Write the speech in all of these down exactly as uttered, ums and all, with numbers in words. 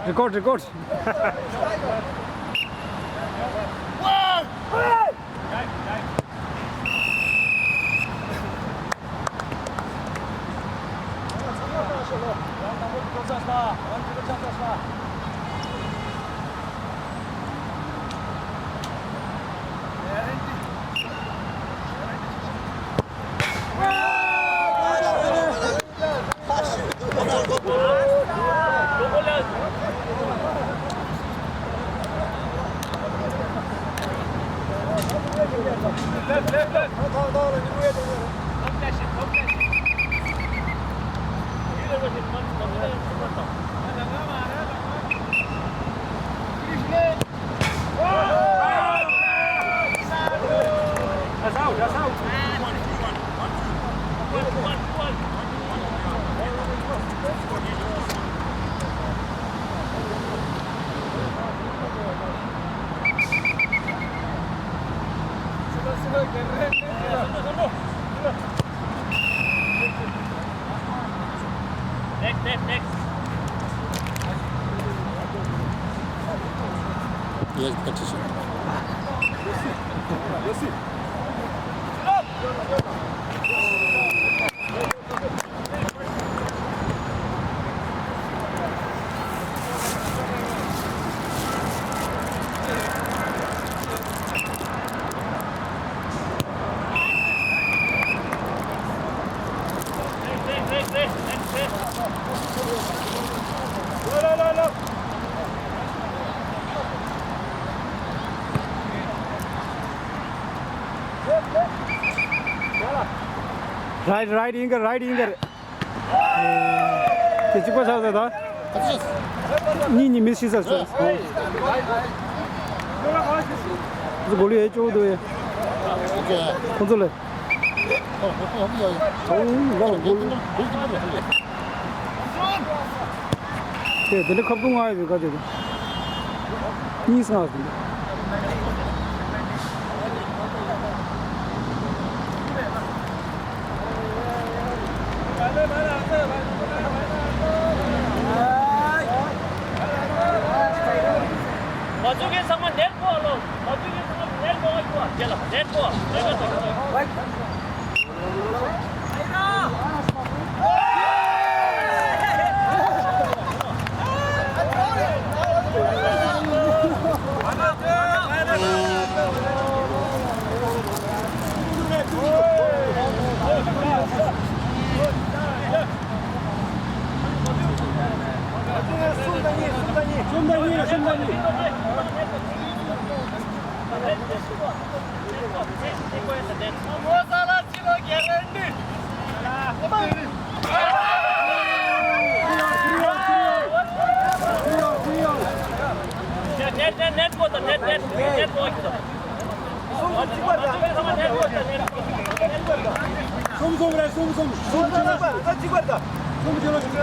Record, record. Next, next, next. Yes, that's it. Right, right, ཡིན་གི་རེད། Right, ཡིན་གི་རེད། དེ་གཅིག་པ་ཆགས་ས་ད། གཉིས་གཉིས་མི་ཤི་ས་ཟེར། ཁོ་ཚོ་གོ་ལི་ཡེ་ཅོ་དོ་ཡེ། ཁོ་ཚོ་ལ། ཨོ་ཝའོ་གོ་ལི། དེ་དེ་འདྲ་ཁབ་ཏུ་ང་ཡོད་པའི་ཀ་དེ་རེད། གཉིས་སྔགས་དེ། མ་བཙུགས་མཁན་ཚང་མ་ནེར་པོ་ཨ་ལོ། མ་བཙུགས་མཁན་ཚང་མ་ནེར་པོ་ཨ་ལོ། རྗེས་ལ་ནེར་པོ་ཨ་ལོ། ནེར་པོ་ཨ་ལོ། ནེར་ནེར་ནེར་པོ་དང་ནེར་ནེར་ནེར་པོ་ཨ་ཁྱི་དང་། གསུམ་གསུམ་གཅིག་པ་དང་། གསུམ་གཅིག་པ་དང་། གསུམ་གཅིག་པ་དང་།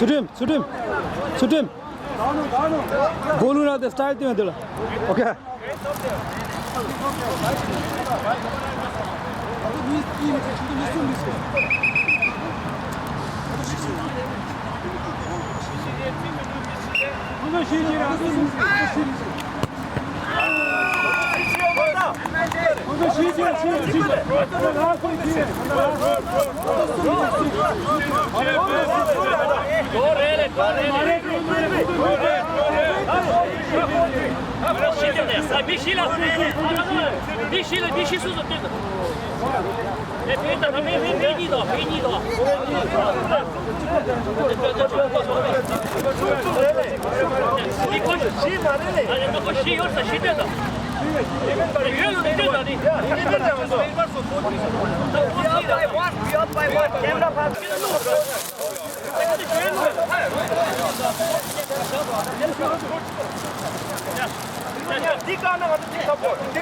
ཚུལ་ཁྲིམས། ཚུལ་ཁྲིམས། ཚུལ་ཁྲིམས། གོ་ལུ་ར་དེ་སི་ཊའིལ་དེ་ཡང་དེ་ལ། ཨོ་ཁེ། ཤི་དེ་ནས་ས་མི་ཤི་ལ། མི་ཤི་ལ་མི་ཤི་སུ་སུ་སྟོན་དང་། ཨེ་ཕེ་ད་ད་ཕེ་ཕེ་ཕེ་གཉིས་དང་ཕེ་གཉིས་དང་། ཤི་མ་རེད་ལེ། ཨ་ལེ་ད་ཁོ་ཤི་ཡོད་ས་ཤི་སྟོན་དང་། ཡོད་ལ་སྟོན་དང་ནི། We up by one, we up by one. Camera pass. འདི་བཀག་ན་ང་ཚོ་འདི་ཁ་པོ། འདི་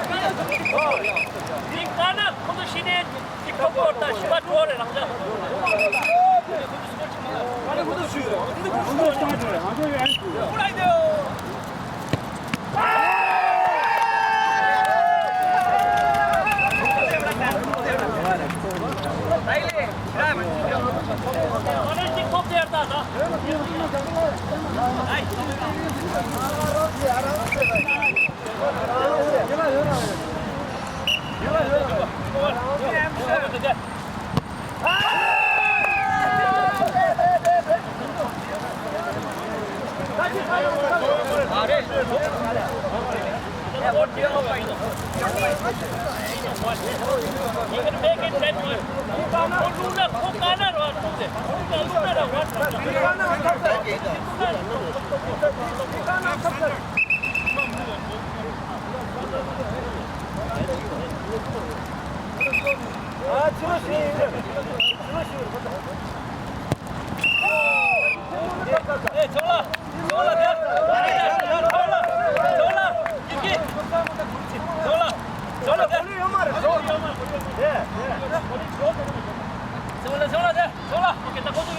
བཀག་ན་ཁོ་ཚོ་ཤི་ནས་འདི་ཁ་པོ་དང་ཤི་བ་གྲོགས་རེད་རང་ཅག་ལ། ཁོ་ཚོ་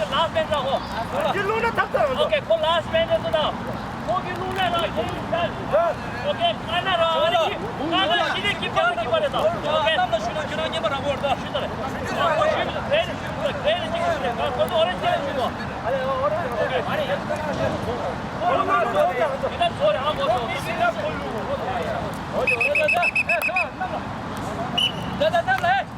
གི་last man་ར་ཁོ། འདི་ལུང་ན་ཐག་ཚར་རང་ཚོ། Okay, ཁོ་last man་རེད་འདུག་ན། ཁོ་གི་ལུང་ན་ར་ཁོ་ཡིན་ད། Okay, ཀ་ན་ར་ཨ་རི་གི་ཀ་ན་ཤི་ནས་ཀི་པར་ཀི་པར་རེད་ད། Okay, གནམ་ལ་ཞུ་ན་ཁྱོད་རང་ཉན་པ་ར་ཁོ་རེད་ད། ཞུ་ད་རེད། ཁོ་ཞུ་རེད་རེད་ཞུ་རེད་རེད་ཅིག་ཞུ་རེད། ཁོ་ཚོ་ཨོ་རེ་ཇི་རེད་ཞུ་དོ། Okay, ཨ་རེད། ཁོ་ལུང་ན་ར་ཁོ་ཡིན་ད་ཚོ་རེད་ཨ་ཁོ་ཚོ། Okay, okay, okay, okay. ད་ད་ད་ལ།